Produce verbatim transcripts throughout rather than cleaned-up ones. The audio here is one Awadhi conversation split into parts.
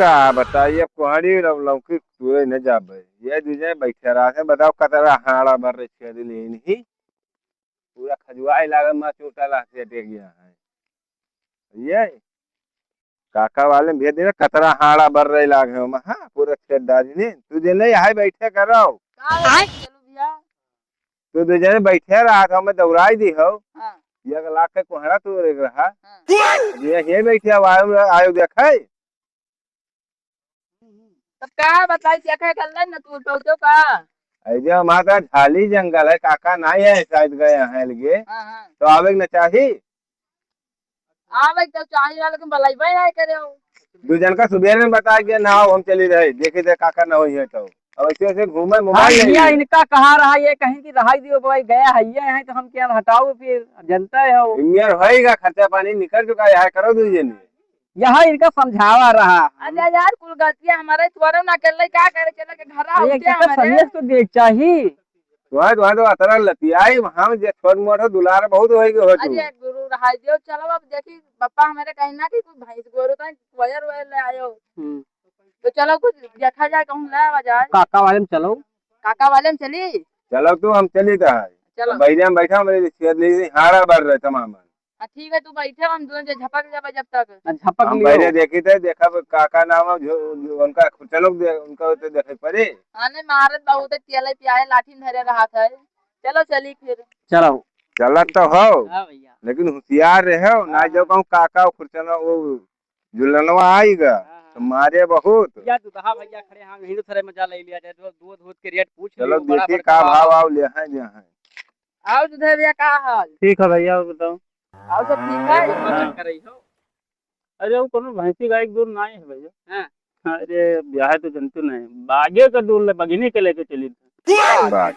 का बताई, अब कोहड़ी लौ-, लौकी तूरे न जाबे। ये दू जने बैठे रहा है, बताओ कतरा हाड़ा भर रहे छेद लेन ही। पूरा खजुआई लागल, माँ चोटा लाग से अटक गया है। ये काका वाले में भेज देना, कतरा हाड़ा भर रहे लाग है, हाँ, पूरा छेद डाली ने। तू जे नहीं, हाय बैठे करो। का है? चलो भैया। तू दू जने बैठे रहा था, मैं दौड़ाई दी हो। हाँ। ये लाग के कोहड़ा तू रे रहा। हाँ। ये, ये बैठे आयो, आयो देखे। तब का बताई, देखे कर ले न तू, तो, तो का? ऐसे हमारा झाली जंगल है, काका नहीं है, शायद गए हैं लगे। हाँ, हाँ। तो आवे के न चाही। आवे के तो चाही, लेकिन बलैबे नहीं करे हो। दू जन का सुबेरे में बता के ना हो, हम चली रहे, देखी दे काका ना होई है तो। अब ऐसे ऐसे घूमे हाँ, मोबाइल नहीं भैया, है। इनका कहा रहा ये कहीं की रहाई दियो भाई, गया है ये है तो हम क्या हटाओ फिर, जनता है हो। इमियर होएगा, खर्चा पानी निकल चुका है, यहाँ करो दू जने। यह इनका समझावा रहा। अरे यार, कुल गलतियाँ हमारे, तोरे ना कर ले, का करे, चले के घर आओ, अरे, क्या इनका हमारे? सरियस तो देख चाही। वहाँ, वहाँ तो अतरा लतियाई, हम जे छोट मोट हो, दुलार बहुत होई के हो तू। अरे गुरु, रहाई दियो, चलो अब देखी, पापा हमारे कहीं ना कि कुछ भैंस गोरू तो कोयर वोयर ले आयो। हम्म। तो चलो कुछ देखा जाए, कहूँ ले आवा जाए। काका वाले में चलो। काका वाले में चली? चलो तू, हम चली तो है। चलो। अब बहिरे में बैठा, मेरे छेद ले हाड़ा भर रहे तमाम। हाँ, ठीक है, तू बैठे, हम दोनों जे झपक जाबे जब तक। हाँ, झपक हम लियो। बहिरे देखी थे, देखा का, का नाम है, जो, जो उनका चलो दे, उनका तो देखे पड़े। हाँ, नहीं, मारत बहुत है, तेल पियाए, लाठी धरे रहा था। चलो, चली फिर। चलो। चलत तो हो, हाँ भैया। लेकिन होशियार रहे हो, ना हाँ, जो हाँ। कहूँ काका खुरचना वो जुलनवा आएगा, हाँ, हाँ। तो मारे बहुत। या दुदहा भैया खड़े हैं, यहीं से थोड़े मजा ले लिया जाए, दो, दो दूध के रेट पूछ चलो, लियो, बड़ा देखिए बड़का का भाव। भाव आओ, ले हैं, ले हैं। आओ दुधे भैया, का हाल? ठीक है भैया, और बताओ। आओ सब ठीक है? हाँ। करे हो? अरे वो कोनो भैंसी गाय के दूध नहीं है भैया। हाँ। अरे ब्याह तो जनते नहीं, बागे का दूध ले, बगिनी के लेके चली थी। बाग।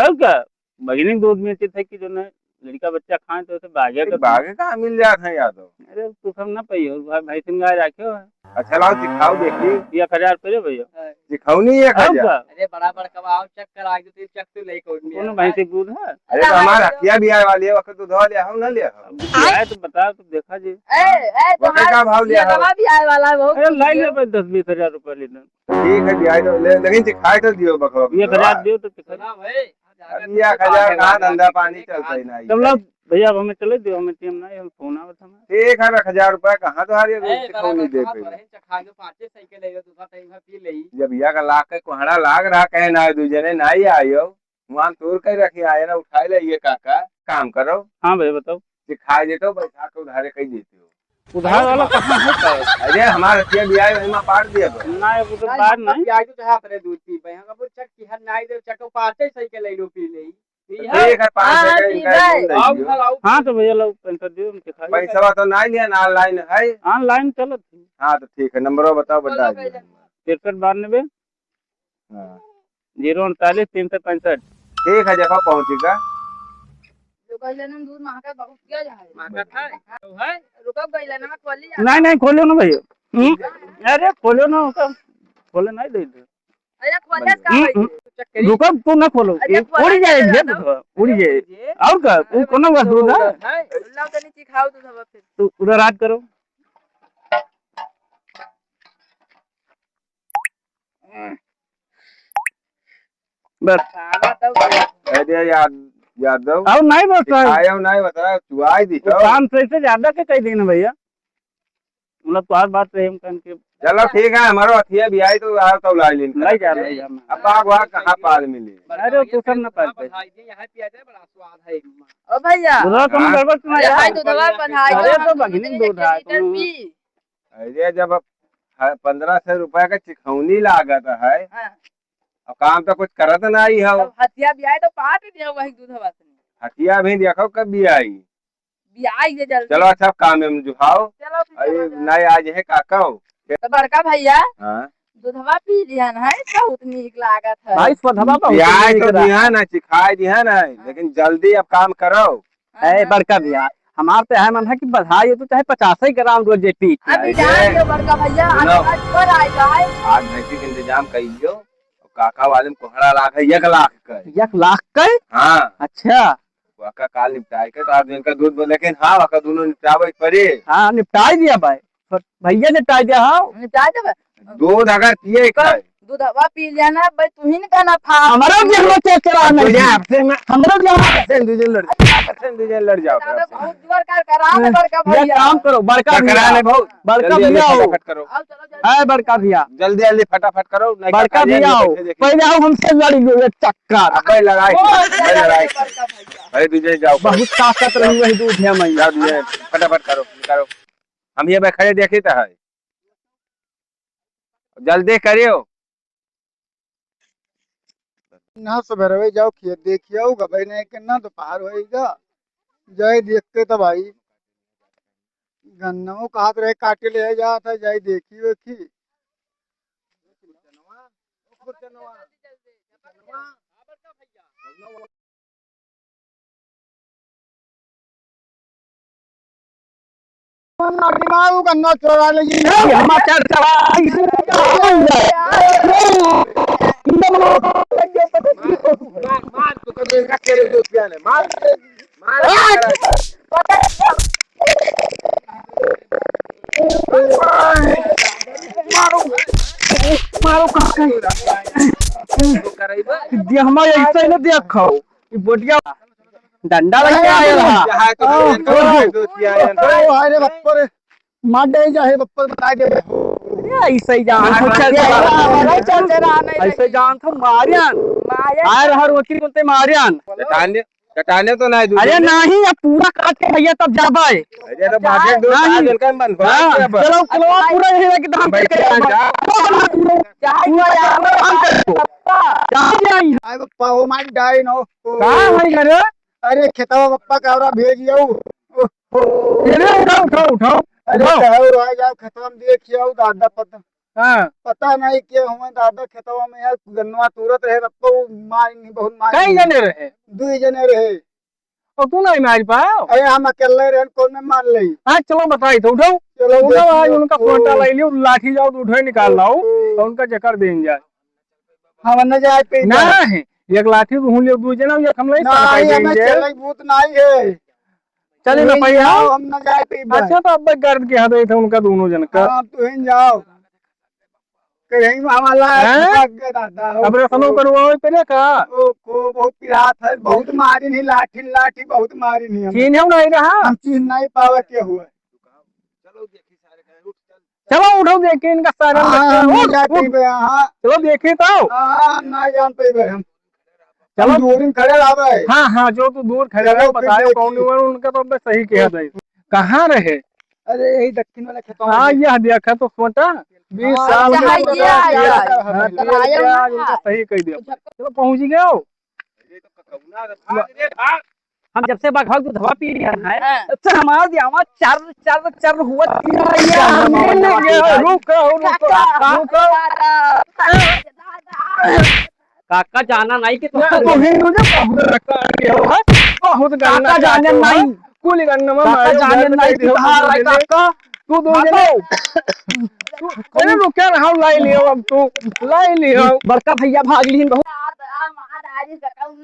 और क्या? बगिनी के दूध में थे कि जो है लड़का बच्चा खाए तो उसे बागे का दूध। बागे का मिल जात है यादव। अरे तू सब ना पाइयो, भाई, भैंसिन गाय रखे हो। अच्छा लाओ सिखाओ देखी। एक हजार रुपये भैया। सिखौनी एक हजार। और क्या? अरे बड़ा बड़का आओ चेक करा दो, तीन चेक तो ले कौन कोनो भैंसी के दूध है? अरे तो हमार हथिया भी आए वाली है, वक्त दूध ले हम ना ले हम। अब आए तो बता, तो देखा जी। ए, ए, वक्त का भाव लिया हो? भी आए वाला है, बहुत अरे लाइन में बस दस बीस हजार रुपये लेना। ठीक है, ब्याह तो ले, लेकिन सिखाए तो दियो बकवा। एक हजार दियो तो सिखा। ना भाई, अब ये एक हजार कहाँ धंधा पानी चलता ही नहीं। तब लोग भैया, अब हमें चले दियो, हमें टीम नहीं, हम फोन आवत हमें। ठीक है, एक हजार रुपया कहाँ तो हारिए, ए, सिखौनी दे पे। चखा दो, पाँचे सही के ले लो, दूसरा टाइम है, पी ले। जब यह का लाख के कोहड़ा लाग रहा, कहे ना दू जने नहीं आयो, वहाँ तोड़ के रखे आए ना, उठाए ले ये काका, काम करो। हाँ भैया, बताओ। सिखाए देते हो, बैठा के उधारे कही देते हो। उधार वाला कहाँ है सर? अरे, हमारे हथिया भी आए, वहीं में पाड़ दिया बस। ना, वो तो अरे, बात हम तो नहीं। प्याज तो चाहत रहे दूध पी, भाई, हम बोल चक की हर नाई दे, चक पाँचे सही के ले लो, पी ले। तो ठीक है, पाँच हाँ, हाँ, सेकंड ठीक का है। बोल दीजिए। हाँ, तो भैया, लो, पैसा दियो, हम दिखाई। पैसा तो नहीं लिया ना, ऑनलाइन है। ऑनलाइन चलत है। हाँ, तो ठीक है, नंबर बताओ, बता दीजिए। तिरसठ बानवे। हाँ। जीरो उनतालीस तीन सौ पैंसठ। ठीक है, देखो पहुँची का। जो कहले ना दूध महका बहुत किया जाए। महका था? तो है? रुको, कहले ना खोली जा। नहीं, नहीं, खोलो ना भैया। हम्म? अरे, खोलो ना, ओका खोले नहीं दे दे। अरे, खोले का हम्म, है? हम्म। रुको, तू ना खोलो। अरे, ये खोले उड़ जाए, ना ये खोलो। तो उड़ जाए। ये? और का? वो अरे, कोनो बस दूध है? है। लाओ, तनी चिखाओ दूध हवा फिर। तू उधर हाथ करो। बस। अरे याद-, यादव। और नहीं बस, आयो नहीं बता, तू आई दी वो तो। काम से, से ज्यादा के कई दिन भैया। मतलब, तोहार बात रही, हम कहन के चलो, ठीक है, हमारो हथिया भी आई तो आओ तो लाई लेन। नहीं जा रहे हम। अब बाग वहाँ कहाँ पाल मिली? अरे, तू सब ना पाल पे। बधाई दे, यहाँ पिया जाए, बड़ा स्वाद है। ओ भैया। दूधवा कम हाँ। गड़बड़ तो ना अरे, यार। भाई, दूधवा बधाई अरे, दो, तो हम बहिनी दूध दूध है, लीटर तुम। पी। अरे, जब अब ह-, पन्द्रह सौ रुपया का चिखौनी लागत है, हाँ। अब काम तो कुछ करत नहीं हो। तब हथिया भी आए तो पाट दिया वही दूधवा से। हथिया भी देखो कब भी आई। भी आई जे जल्दी। चलो, अच्छा काम है, हम जुहाओ। चलो, फिर अरे, चलो, जाओ। नहीं, आज है काका हो। तो बड़का भैया, हाँ। दूधवा पी लिहन है, बहुत नीक लागत है। भाई, स्वधवा बहुत प्याज नीक तो रहा। दिया ना, चिखाई दिया ना, हाँ। लेकिन जल्दी अब काम करो। हाँ, ए, हाँ। बड़का भैया, हमार तो है मन है कि बढ़ाई तो चाहे पचास ही ग्राम रोज जे पी। अभी अरे, जान लियो बड़का भैया, आज सुनो। आज पर आएगा है। आज भैंसी के इंतजाम कर लियो, काका वाले में कोहड़ा लाग है एक लाख का। एक लाख का? हाँ। अच्छा। वका काल निपटाए के, तो आज इनका दूध बोले, लेकिन हाँ, वका दोनों निपटावे के पड़ी। हाँ, निपटाई दिया भाई। भैया निपटाई दिया, हाँ। निपटाई देबे। दूध अगर पिए का है। दूधवा पी लेना भाई, तू ही ना कहना फा। हमरो देह में चेचरा नहीं। तुझे आपसे में हमरो देह में आपसे दूजे लड़, आपसे दूजे लड़ जाओ। दादा बहुत जोर कर करा ले बड़का ये भैया। काम करो, बड़का टकरा भैया। ले बहुत। बड़का जल्दी, जल्दी भैया आओ। फटाफट करो। आओ, चलो, जल्दी। ए, बड़का भैया। जल्दी, जल्दी फटाफट करो, नहीं बड़का टकरा भैया जाएगा, आओ। देखिए, देखिए। पहले आओ, हमसे लड़ लो एक चक्कर। अब भाई लड़ाई, ओ, भाई चलो, लड़ाई। बड़का भैया। भाई दूजे जाओ। बहुत ताकत रही वही दूध है मैं। जाओ दूजे, फटाफट करो, निकालो। हम ये भाई खड़े देखी तो है। जल्दी करियो। ना सबेरवे जाओ खेत देखियो, गबई नहीं करना, दोपहर होएगा। जाए देख के तो भाई, गन्नवो कहत रहे काटे ले जात है, जाए देखी वेखी। दिमाग गन्ना चोरा ले जी। ये हमार चर्चा है। मार, मार, तू कभी इनका तेरे दोस्त यार है। मार, मार। मारो, मारो, काका। दे हमारे ऐसे ही ना देखो। ई बोटिया डंडा लग के आयल हा। यहाँ तो ओ, दो, दो, दो, दो, ओ, अरे बप्पा रे, मार दे जा, हे बप्पा, बता दे। अरे, ऐसे ही जान, मार, मार, मार, ऐसे जान था मारियान। मारियान। आए रहा वकील बोलते मारियान। चटाने, चटाने तो नहीं दूध अरे में। नहीं, अब पूरा काट के भैया तब जाबे। अरे तो बाटे दो नहीं। तार इनका मन भरा हाँ, के अब। चलो, चलो, अब पूरा यही रह के धाम भाई, करके क्या आए। जा? पूरा, पूरा, पूरा काम कर दो। कहाँ जाई? आए बप्पा, ओ माय डाइन, ओ, ओ। कहाँ है घर? अरे खेतवा बप्पा का औरा भेज जाऊ। ओ, ओ। अरे उठाओ, उठाओ, उठाओ, अरे उठाओ। कहो रह जाओ, खेतवा में देख आओ, दादा पता। हाँ। पता नहीं के हुआ दादा खेतवा में यार गन्नवा तूरत रहे, बप्पा वो मार नहीं, बहुत मार कई नहीं। जने रहे? दुई जने रहे। और तू नहीं मार पाओ? अरे हम अकेले रहे, कौन में मार ले? हाँ, चलो बताई तो उठाओ। चलो उठाओ, देखिए। आज उनका ओ। फोटा ले लियो, लाठी जाओ तो उठे निकाल लाओ, ओ। और उनका जकर देन जाए। हम न जाए पे ना है, एक लाठी तो हम लियो, दो जना, एक हम ले, नहीं, हमें चले भूत नहीं है। चले ना तुहिन भैया। जाओ, हम ना जाए पीबे। अच्छा, तो अब गर्द के हदे थे उनका दोनों जन का। हाँ, तुहिन जाओ। कहीं हमारा हैं? भाग गए दादा। अब रसनो करवाओ पहले का? ओ, को बहुत पिरात है, बहुत मारी नहीं, लाठी, लाठी बहुत मारी नहीं हम। चीन्हे नहीं रहा? हम चीन्ह नहीं पावे के हुए। चलो उठो, देखी इनका सारे हाँ, लड़का। हम उठ, नहीं जा उठ। पीबे, हाँ। चलो देखी तो। हाँ, हम नहीं जान पीबे हम। चलो। हम दूर में खड़े रहबे। हाँ, हाँ, जो तू दूर खड़े चलो, रहे, फिर बताओ देखी। कौन हुआ, उनका तो बस सही कह दे। कहाँ रहे? अरे, यही दक्षिण वाला खेतवा में। हाँ, यह देखा तो सोचा, बीस हाँ, साल यहाँ में किया, यहाँ। हाँ, किया, इनका सही कह दिया। चलो, पहुँच गए हो। हम जब से बघवा दूधवा पी लिया है, हाँ। तब से हमारा दियावा चर, चर, चर हुआ। रुको, रुको, काका। रुको। काका जाना नहीं कि ना, तो ही मुझे बहुत रखा है, बहुत गन्ना काका जाने काटो, नहीं। हाँ? कुल गन्ना में काका मारे जाने उधर नहीं कि कहाँ है काका? तू दो जने। तू, अरे रुक क्या रहा हूँ, लाई लियो अब तू, लाई लियो। बड़का भैया भाग लीन बहुत।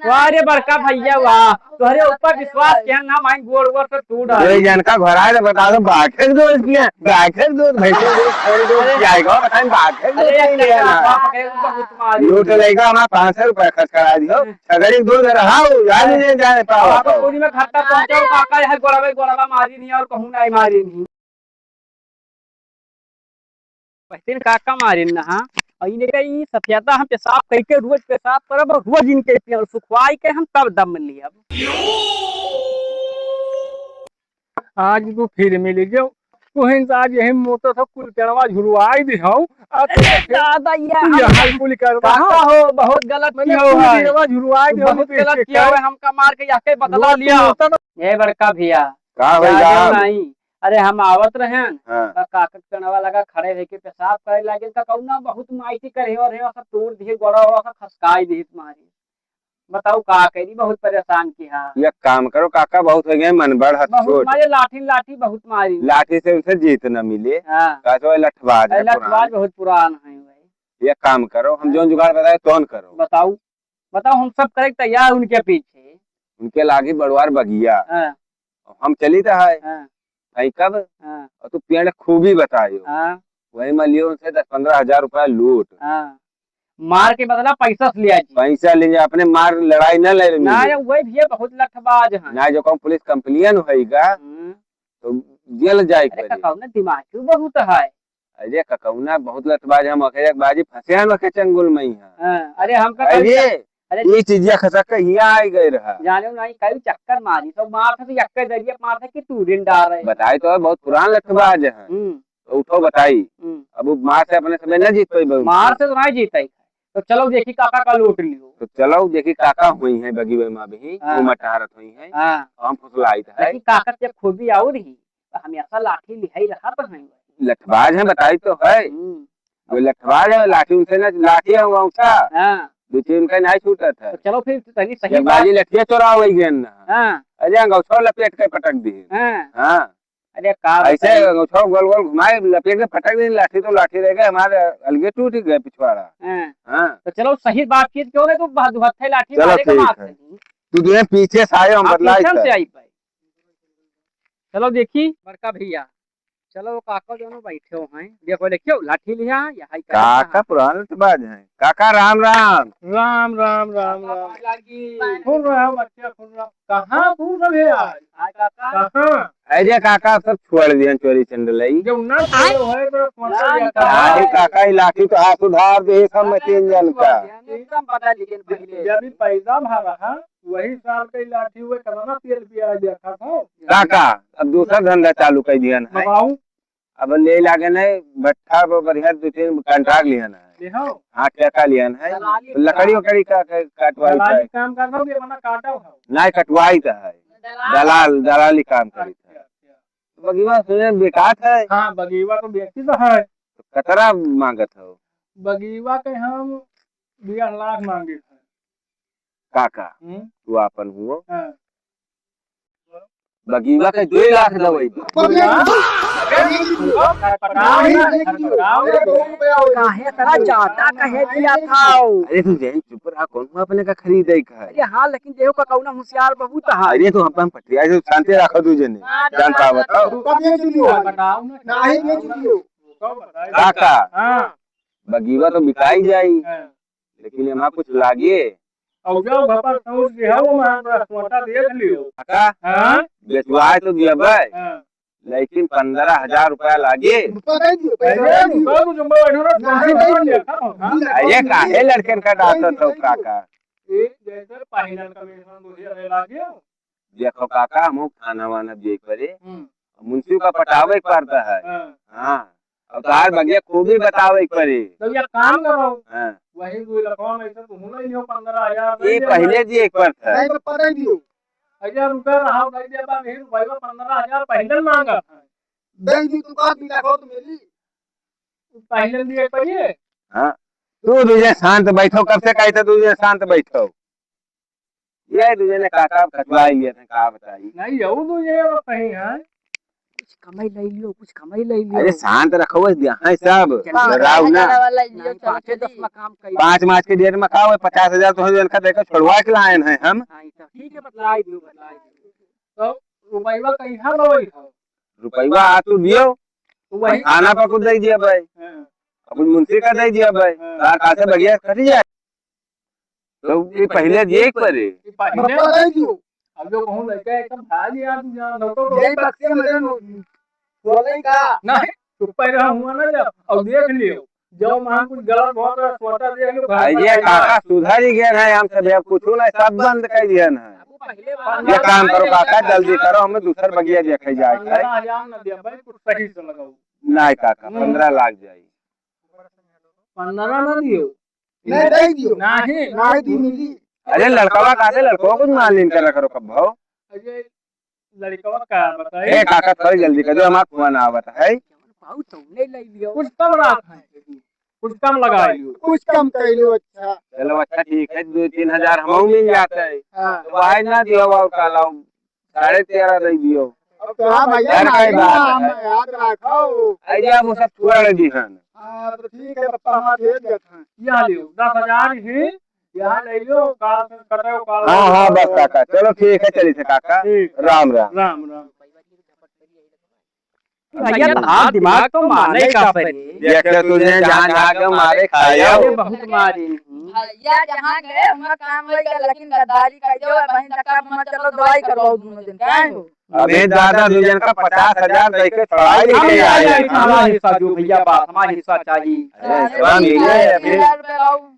वाह रे बड़का भैया वाह, तोहरे ऊपर विश्वास किया ना, माई गोड़ वोड़ तो टूट ये जनका घराए तो बता दो, बाखेर दो इसलिए, बाखेर दो, भैंसे दो, छोड़ दो, अरे। क्या है, बताएं, बाखेर दो अरे, नहीं लेना। बाप रे, बहुत मारी। लूट लेगा, हमारा पाँच सौ रुपया खर्च करा दियो, अगर एक दो जरा, हाँ, याद नहीं जाने पाओ। आप पूरी में खट्टा पहुंचो, काका, यह गोड़वा, गोड़वा मारी नहीं और कहूँ नहीं मारी नहीं। पहले काका मारे न, हाँ, और इनके ई सफेदा हम पेशाब कई के रोज पेशाब करब और रोज इनके पेड़ सुखवाई के हम तब दम लियब। आज तू फिर मिल गयो, तू हिंस आज यही मोटर से कुल पेड़वा झुरवाई दे हौ। आ तू अरे दादा, ये तू हम यहाँ कुल करवा काका हो, बहुत गलत मैंने किया हो कुल भाई। पेड़वा झुरवाई दे हौ, बहुत तू गलत किया हो, हमका मार के यहाँ के बदला लिया। मोटर ए बड़का भैया, का भैया? जाने नहीं, अरे हम आवत रहेन, हाँ। त काका के पेड़वा लगा खड़े होके पेशाब करे लागे, त कौना बहुत माइटी करे और है, सब तोड़ दिए, गोड़ा हुआ का खसकाई दिए तुम्हारी। बताओ का करी, बहुत परेशान की हाँ। एक काम करो काका, बहुत हो गए, मन बड़ हथ बहुत छोट। मारे लाठी, लाठी बहुत मारी। लाठी से उसे जीत न मिले। हाँ। कहते वो लठबाज है अरे लठबाज पुरान। बहुत पुरान है भाई। एक काम करो, हम हाँ। जौन जुगाड़ बताए तौन करो। बताओ, बताओ, हम सब करे तैयार उनके पीछे। उनके लागी बड़वार बगिया। हाँ। हम चली तो है। हाँ। भाई कब? हाँ। और तू पेड़ खूबी बतायो। हाँ। वही मा लियो उनसे दस पन्द्रह हजार रुपया लूट। हाँ। मार के बदला पैसा से लिया जी। पैसा ले जा, अपने मार लड़ाई न ले लेंगे। ना रे, वही भैया बहुत लठबाज हैं। ना जो कहूँ पुलिस complain होइगा, हम्म। तो जेल जाए के अरे पड़ी। ककौना दिमाग क्यों बहुत है? अरे ककौना बहुत लठबाज, हम अकेले बाजी फंसे हैं, वके चंगुल में ही हैं। हाँ, अरे हमका कल अरे, अरे ये चीजिया खसक के हिया आ गए रहा। जाने नहीं, कई चक्कर मारी, तो मार से तो यक्के जरिए मार से कि तू दिन डाल रहे। बताई तो है, बहुत पुरान लठबाज हैं। हम्म। तो उठो बताई। हम्म। अब वो मार से अपने समय न जीत पाई बहू। मार से तो नहीं जीत पाई। तो चलो देखी काका का लूट लियो। तो चलो देखी काका हुई हैं बगी मा भी, हाँ। वो मटहारत हुई हैं। हाँ। तो हम फुसलाइत है। लेकिन काका के खूबी और ही, तो हमेशा लाठी लिहाई रहत हैं। लठबाज हैं, बताई तो है। हम्म। वो लठबाज है, लाठी उनसे ना, लाठी है वो औंठा। हाँ। दो तीन का नहीं छूटत है। तो चलो फिर तनी सही एक बात। बाजी लठिया चोरा हो गई ना। हाँ। अरे अंगौछा लपेट के पटक दी। हाँ। हाँ। अरे का ऐसे बताई? अंगौछा गोल गोल घुमाए, लपेट के पटक दी, लाठी तो लाठी रह गए, हमारे अलगे टूट गए पिछवाड़ा। हाँ। हाँ। तो चलो सही बात की, क्यों नहीं तू बा-, दो हत्थे लाठी चलो मारे का ठीक मार है। सही। तू जो है पीछे से आए, हम आप बदलाई पीछे से। से आई पाई। चलो देखी बड़का भैया, चलो काका दोनों बैठे हो हैं, देखो देखियो लाठी लिया, यहाँ ही काका कहाँ? पुरान तो बाज हैं। काका राम राम। राम राम राम राम। खुश रहो बच्चा, खुश रहो। कहाँ तू सब है आज? आज काका। कहाँ? अरे काका सब छोड़ दिया चोरी चंडलई। जो ना छोड़े होए तो छोड़ दिया था। अरे काका ई लाठी तो हाथ उधार दे सब मशीन जन का। एकदम पता लेकिन पहले। जब भी पैदा भा रहा वही साल के लाठी हुए, कितना तेल पिया देखा था। काका, अब दूसरा धंधा चालू कर दिया है। बताओ। अब ले लागे नहीं, भट्ठा पर बढ़िया दो तीन contract लिया है। ले हो। हाँ, ठेका लिया है। दलाली तो लकड़ी का। वकड़ी का, का कटवाई दलाली है। काम करना भी अपना काटा हो। नहीं, कटवाई तो है। दलाल। दलाल, दलाली काम करी है। अच्छा, अच्छा। तो बगीवा सुने बेकात है। हाँ, बगीवा तो बेचती तो है। तो कतरा मांगत हो? बगीवा के हम डेढ़ लाख मांगे थे। काका, हम्म। तू आपन हुओ। हाँ। बगीवा के दो लाख दवाई बा। काहे इतना ज्यादा कहे दिया था? अरे तू जैन चुप रहा, कौन हुआ अपने का खरीदे का है? अरे हाँ, लेकिन देखो का कौना होशियार बहुत है। अरे तो हम, हम पटिया से शांति रखो दू जने। जान पावत हो। बताओ ना। नहीं, नहीं, नहीं। काका, हाँ। बगीवा तो बिकाई जाई। हाँ। लेकिन एमा कुछ लागे? और जाओ घर पर सोच के आओ, वहाँ पर सोटा देख लियो। काका, हाँ? बेचवाए तो दिया भाई, हाँ। लेकिन पन्द्रह हजार रुपया लागे। रुपया दे दियो, पैसा दे दियो। रुपया तो जमा बैठो ना, नहीं, नहीं, नहीं। हाँ? अरे काहे लड़कन का डांटत हो काका? एक जैसे पहिलन का मेहमान बुझे रहे लागे। देखो काका, हमहू खाना वाना दिए के परे। हम्म। मुंशी का पटावे के पड़ता है। हाँ। हाँ। अब तार बगिया खूबी बतावे के परे। तो ये काम करो। हाँ। वही दो लखवा में से तुम ले लियो पन्द्रह हजार, ये दे दिया पहले भाई। दिए के पड़ता है। नहीं तो परे दियो। अरे रुपया रहा, नहीं दे बा, नहीं रुपया पन्द्रह हजार पहले मांगा था। दे दी तू का, दो लखवा तो मेरी। पहले दिए के परे। हाँ। तू दूजे शांत बैठो, कब से कहते दूजे शांत बैठो। ये दूजे ने काका खटवाई लिया था, का बताई? नहीं, यहू दूजे वो कहीं है। कुछ कमाई ले लियो, कुछ कमाई ले लियो। अरे शांत रखो, बस यहाँ सब चल, डराओ ना। हजार वाला ले लियो, नहीं, चल, पाँचे चली। दस में काम करी। पाँच मार्च के डेट में का हुआ, पचास हजार तो हम इनका देकर छोड़वा के लाए हैं हम। हाँ, ये तो ठीक है, बतलाई दियो, बतलाई दियो। तो रुपया कहीं है भाई? रुपया आ तू दियो, तो वही थाना पर कुछ दे दिया भाई। हाँ। अपन मुंशी का दे दिया भाई। हाँ। तार का से बगिया कट जाए। तो ये पहले दिए एक परे। ये पहले बताई दियो। अब जो कहूँ लड़का एकदम खा लिया, तू जान लो तो। यही बक्से में रहन होगी। बोले का? नहीं, चुप पे रहा हुआ ना जा। अब देख लियो। जो वहाँ कुछ गलत बहुत है, सोचा देख लियो, घर पर अरे आइए। काका, सुधर ही गए हैं हम सब, अब कुछ नहीं, सब बंद कर दिया ना। अब वो पहले ये काम करो काका, जल्दी करो, हमें दूसर बगिया देखे जाए के है। पन्द्रह हजार ना दिया भाई, कुछ सही से लगाओ। नहीं काका, हम्म। पन्द्रह लाग जाई। पन्द्रह ना दियो। नहीं, दे दियो। नहीं। नहीं दी मिली। अरे लड़कवा का से लड़कवा कुछ मान लेन कर रख रखो भाव। अरे लड़कवा का बताई? ए काका थोड़ी जल्दी कर दो, हमार फोन आवत है। पाऊ तो नहीं ले लियो। कुछ कम रात है। कुछ कम लगा लियो। कुछ कम कर लियो, अच्छा। चलो अच्छा ठीक है, दो तीन हजार हमहू मिल जाता है। हाँ। तो भाई ना दियो और का लाओ। साढ़े तेरह दे दियो। अब तो हाँ भैया, यार, कई बात है। याद रखो। अरे, अब वो सब छोड़ दी हन। हाँ, तो ठीक है, पप्पा, हमारे भेज देते हैं। यहाँ लियो, दस हजार ही, यहाँ ले लियो, काल से कटाओ, काल हाँ, से हाँ, कटाओ। बस काका, चलो ठीक है, चलिए काका। ठीक। राम, राम। राम, राम। भैया, तहार दिमाग तो माने का परी। देखे तुझे जहाँ जहाँ के मारे खायो। अरे बहुत मारी। भैया जहाँ गए, उहाँ काम होई गए, लेकिन गद्दारी कर दो, बहन तक का मत चलो, दवाई करवाओ दोनों दिन, काहे हो? अबे दादा, दू जन का पचास हजार दे के छुड़ाई हम लेके ले आए। आए, हमारा हिस्सा जो भैया बात, हमारा हिस्सा चाहिए। अरे, हिस्सा मिले, अबे।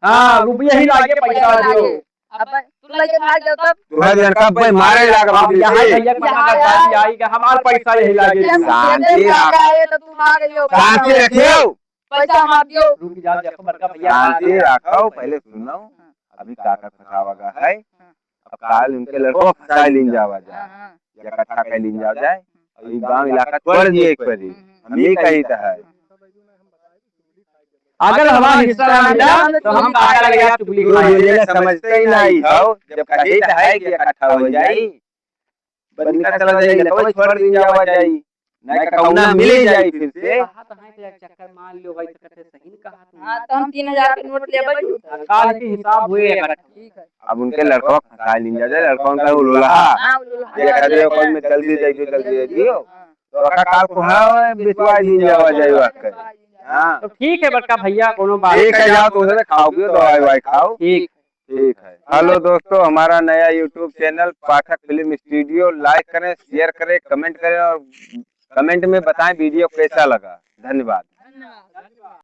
हाँ, रुपया ही लागे, पैसा दियो। अब तू लेके भाग जाओ तब। तू है जन का भाई मारे लाग अब भाग यहाँ दे। भैया के मना कर दादी आई कि हमार पैसा यही लागे। शांति रख। तो तू भाग जाओ। शांति रखियो। पैसा हमार दियो। रुक जाओ, देखो बड़का भैया। शांति रखो, पहले सुनो। अभी काका फंसावा गा है। अब काल उनके लड़को फंसा लीन जावा जाए। हाँ, हाँ। इकट्ठा कर लीन जावा जाए। और ये गांव इलाका छोड़ दिए एक बारी। हम ये कही तो है। अगर हमारा हिस्सा ना मिला, तो हम काका लगे आप चुगली तो खाएंगे। ये समझते ही नहीं हो, जब कही तो है कि इकट्ठा हो जाई, बंद कर चला जाई, लड़को छोड़ लीन जावा जाई, नहीं तो कौना मिले जाई फिर से। कहा तो है कि चक्कर मान लो भाई, तो कहते सही नहीं कहा तुमने। हाँ, तो हम तीन हजार के नोट लेबे। काल के हिसाब हुए इकट्ठा। ठीक है। अब उनके लड़को फंसा लीन जावा जाए, लड़को उनका उलुलहा। हाँ, उलुलहा। ये कह दे, कौन में जल्दी दे दियो, जल्दी दे दियो। हाँ। तो ओका काल को हाँ, बिचवा लीन जावा जाए वाकई। हाँ। तो ठीक है बड़का भैया, कोनो बात ठीक है, नहीं। जाओ तुम सब खाओ पियो, दवाई वाई खाओ। ठीक। ठीक है। हेलो दोस्तों, हमारा नया YouTube चैनल पाठक फिल्म स्टूडियो, like करें, share करें, comment करें और comment में बताएं वीडियो कैसा लगा। धन्यवाद। धन्यवाद।